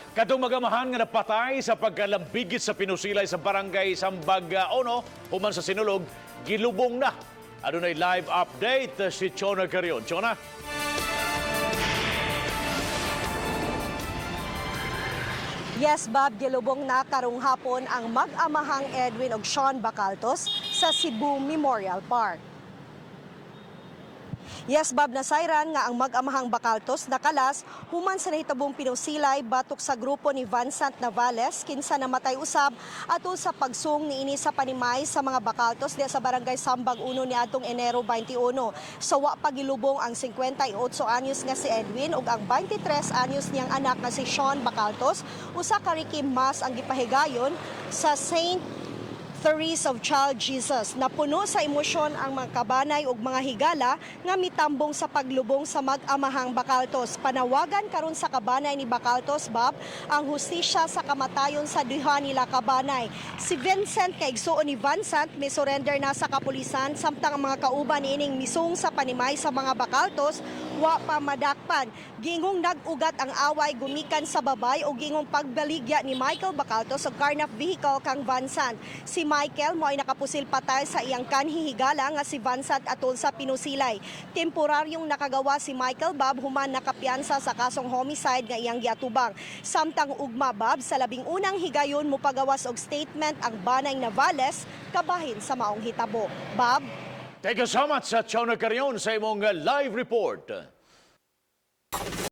Kadtong mag-amahan nga napatay sa pagkalambigit sa pinusilay sa barangay Sambag Ono, human sa sinulog, gilubong na. Adunay live update si Chona Carion. Chona? Yes, Bob, gilubong na karong hapon ang mag-amahang Edwin ug Sean Bacaltos sa Cebu Memorial Park. Yes, Bob, nasayran nga ang mag-amahang Bacaltos nakalas human sa nahitabong pinusilay batok sa grupo ni Vincent Navales, kinsa namatay usab atol sa pagsung niini sa panimay sa mga Bacaltos diya sa barangay Sambag 1 niadtong Enero 21. Sa wa pagilubong ang 58 anyos nga si Edwin ug ang 23 anyos niyang anak nga si Sean Bacaltos, usa ka Ricky Mass ang gipahigayon sa St. Therese of Child Jesus. Napuno sa emosyon ang mga kabanay ug mga higala nga mitambong sa paglubong sa mag-amahang Bacaltos. Panawagan karon sa kabanay ni Bacaltos, Bob, ang hustisya sa kamatayon sa duha nila kabanay. Si Vincent, kay igsuon ni Vincent, may surrender na sa kapulisan, samtang ang mga kauban niining misung sa panimay sa mga Bacaltos wa pa madakpan. Gingong nag-ugat ang away gumikan sa babay o gingong pagbaligya ni Michael Bacaltos og carnap vehicle kang Vincent. Si Michael mo ay nakapusil patay sa iyang kanhihigala nga si Vincent atol sa pinusilay. Temporaryong nakagawa si Michael, Bob, human nakapiyansa sa kasong homicide nga iyang giatubang. Samtang ugma, Bob, sa 11 higayon mopagawas og statement ang banay Navales kabahin sa maong hitabo. Bob? Thank you so much sa Chona Carion sa imong live report.